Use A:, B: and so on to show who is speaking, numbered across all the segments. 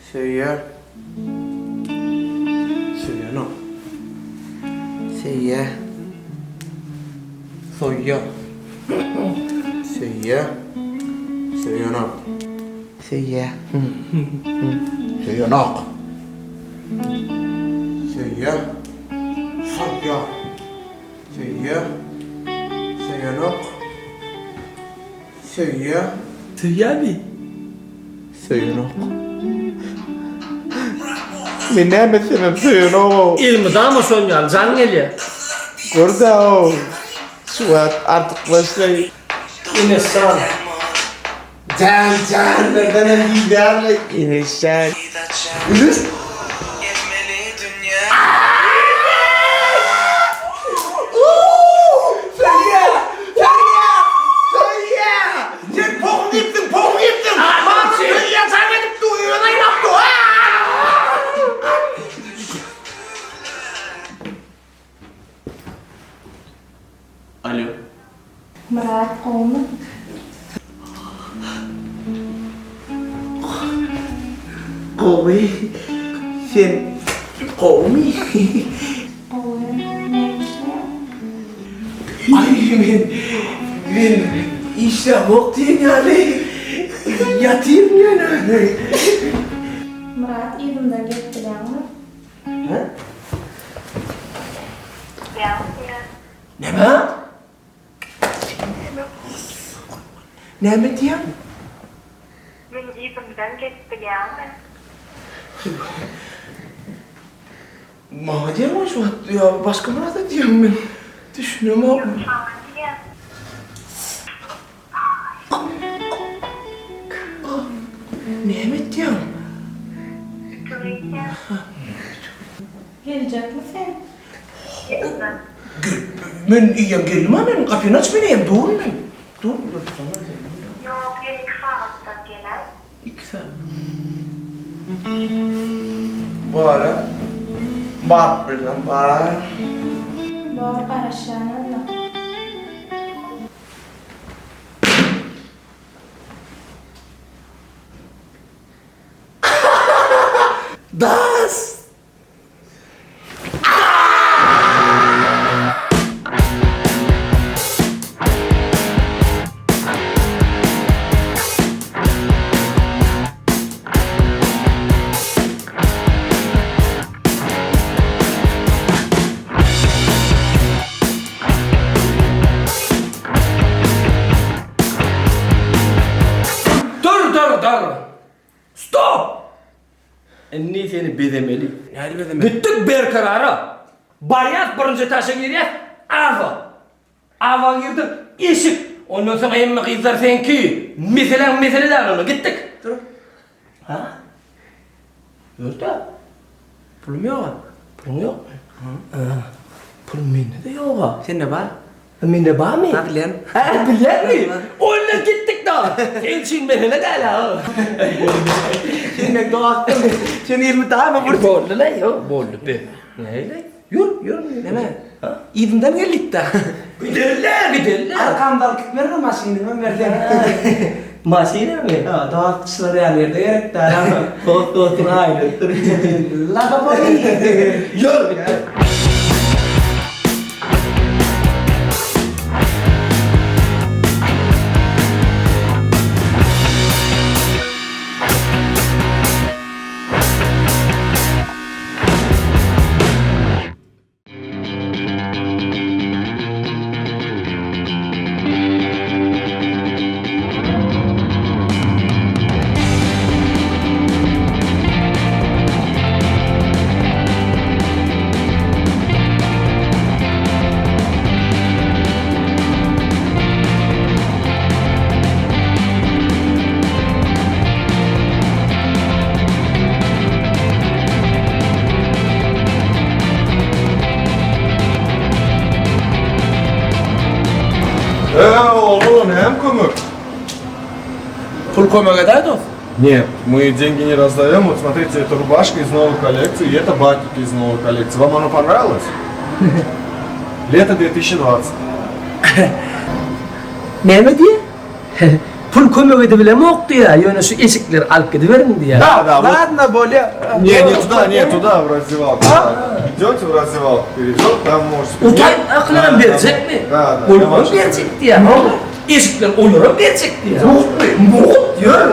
A: Söýýär. Söýenok. Söýýär. Soýýar. Söýýär. Söýenok. Söýýär. Söýenok. Söýýär. Soýýar. Söýýär. Söýenok. Söýýär.
B: Söýýärmi?
A: Söýenok. Men näme etsemem söýenok.
B: Elmydama şon ýaly jaň gelýär.
A: Gör-dä-ow. Şu wagt artykmaçlaý.
B: Enesjan.
A: Jan jan birdenem diýýärler. Enesjan. Ülüş.
B: Alo.
C: Myrat gowmy?
A: Gowy. Sen gowumy?
C: Gowy. Näme işleýäň?
A: Aý men men işlämok diýen ýaly ýatyryn ýöne.
C: Myrat yzymdan gelip bilýäňmi?
A: Hä?
C: Bilýäňmi?
A: Näme? Näme diýýäň?
C: Meň yzymdan gelip bilýäňmi?
A: Maňa diýýäňmi şu wagt ýa başga bir zada diýýäňmi men düşünemok.
C: Ýok saňa diýýän.
A: Näme etýäň?
C: Ütük etýän. Geljekmi sen?
A: Gel, men eýýäm geldim-ä men, gapyny aç men eýýäm durun men. Dur,
C: Ýok, ýene iki sagatdan geläý.
A: Iki sagat. Bar-a. Baryp bilsem baraýyn.
C: Bor, garaşýan onda.
A: Das!
B: Dur dur dur! Stop! Indi seni bezemeli.
A: Nädip bezemeli?
B: Gitdik Berkarara. Barýas birinji etaža girýäs, Awa. Awa girdik, eşik. Ondan soň hemme gyzlar seňki. Meseläň mesele däl onda. Gitdik.
A: Dur.
B: Ha? Ýörde.
A: Pulum ýok-a.
B: Puluň ýokmy? Ha. Pul mende-de ýok-a.
A: Sende bar.
B: Mende barmy?
A: Ha bilýän.
B: Hä bilýäňmi? Onda gitdik da. Seň üçin mesele däl-ä o.
A: Sen meň dostum. Sen elmydama bir.
B: Boldy-la, ýok, boldy be. Näle? Ýör, ýör.
A: Näme? Yzymdan geldik-dä.
B: Gidelim-le, gidelim-le.
A: Arkamda alyp gitmerin maşynyňam berseň.
B: Maşynamy?
A: Ha, dost şular ýaly ýerde gerek däl.
B: Dost dostuň aýnasydyr.
A: Ladaboý.
B: Ýör, gitdik.
D: Eee, oglan, näme kömek?
A: Pul kömek edäý dost.
D: Нет, мы деньги не раздаем. Вот смотрите, это рубашка из новой коллекции, и это батики из новой коллекции. Вам оно понравилось? Лето 2020.
A: Näme diýýä?
B: Pul kömek edibilemok diýýär, ýöne şu eşikleri alyp gidiberiň diýýär.
D: Da, da, вот.
A: Ladno, bolýa.
D: Не, не туда, не туда, в раздевалку. Идете в раздевалку, перейдет, там можете.
B: Utay akylaram berjekmi?
D: Da, da.
B: Olara berjek diýýär. Eşikleri olara berjek diýýär. Mugt, mugt ýör.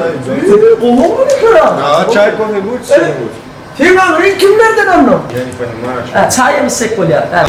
B: Gowy mı
D: А чай, кофе будете что-нибудь?
A: Sen aňry kimlerden aldyň?
D: Я не понимаю. что-
B: Ha, çaýam içsek bolýar. Ha.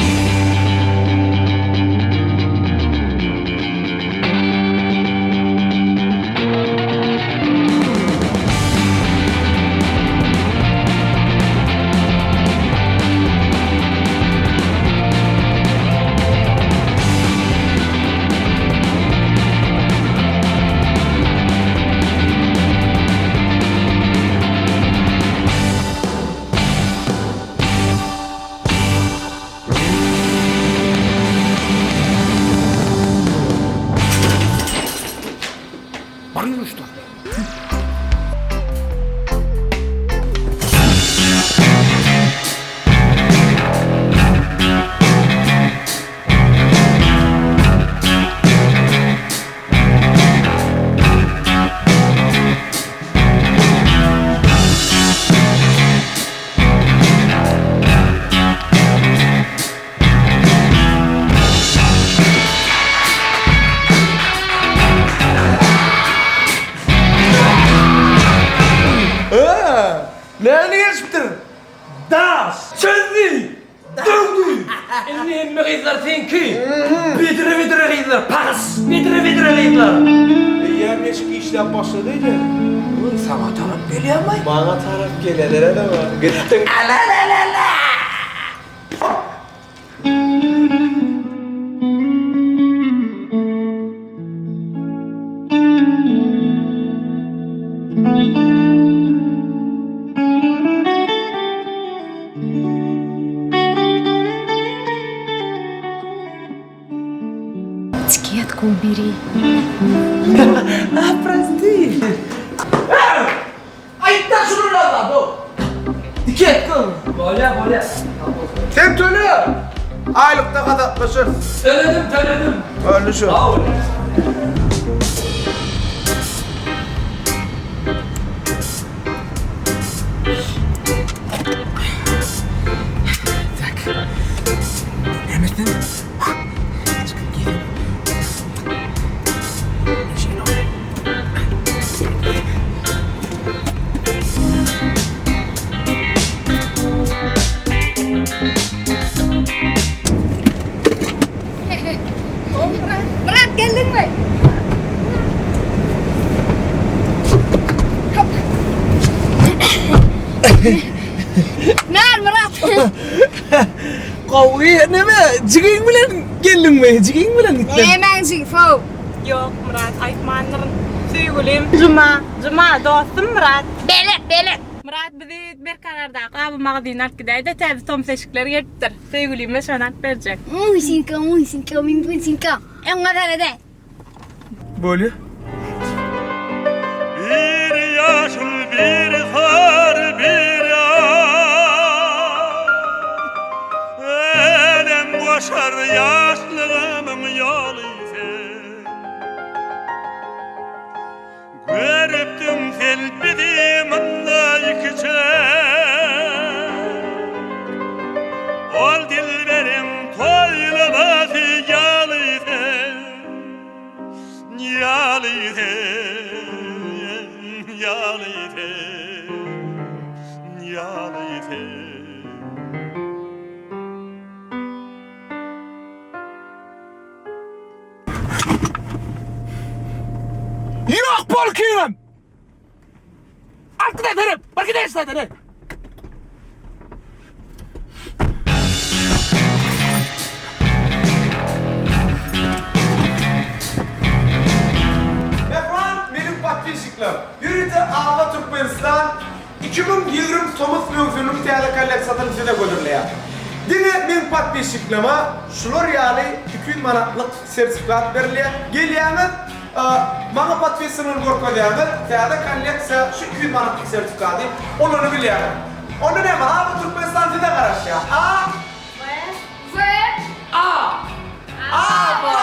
A: Näme gelişipdir?
B: Daş! Çözdi! Döwdi! Indi hemme gyzlar seňki! Bedre-bedre gyzlar, pagyş! Bedre-bedre gyzlar!
A: Eýýäm eşik işläp başladydy.
B: Saňa tarap gelýärmi?
A: Maňa tarap gelenlere de bar. Gitdiň.
B: Ala-la-la-la!
E: Этикетку убери.
A: Ah, Прости.
B: Aýtdan şuny la bu.
A: Diket kıl.
B: Bolýa, bolýa.
A: Sen töle. Aýlykda gazaplaşarys.
B: Töledim, töledim.
A: Öyle şu.
B: Sag bol.
E: Murat geldiňmi? Nar Murat.
A: Gowy, neme, jigiň bilen geldiňmi? Jigiň bilen gitdiň.
E: Nämäň jigi fow?
F: Ýok Myrat aýtmandyryn. Söýgülim. Juma, Juma dostum Myrat.
E: Belet, belet.
F: Myrat bizi Berkarardaky aba magazyna alyp gidäýdä täze tomus eşikleri gelipdir. Söýgülime şony alyp berjek.
E: Musinka, musinka, musinka. Öňe serede.
A: Bolýa.
G: Bir ýaşyl, bir sary, bir ak. Älem goşar ýaşlygymyň ýoly sen. Görüpdiň sen bizi munda ikiçäk. Ol dilberiň toýlamasy ýaly sen. Ýaly sen, ýaly sen, ýaly sen.
B: Ýok bol kigim! Alyp gidäý seni! Bir gidäý seni!
A: Mähriban meniň podpisçiklerim! Ýörite Ava Türkmenistan 2020 tomus möwsüminiň täze kolleksiýasyny size hödürleýär. Diňe meň podpisçiklerime şular ýaly 200 manatlyk sertifikat berilýär. Gelýäňiz, maňa podpisanyny görkezýäňiz, täze kolleksiýa şu 200 manatlyk sertifikaty ulanyp bilýäňiz. Onda näme, Ava Türkmenistan size garaşýar. A.
E: V.
B: A.
A: Ava!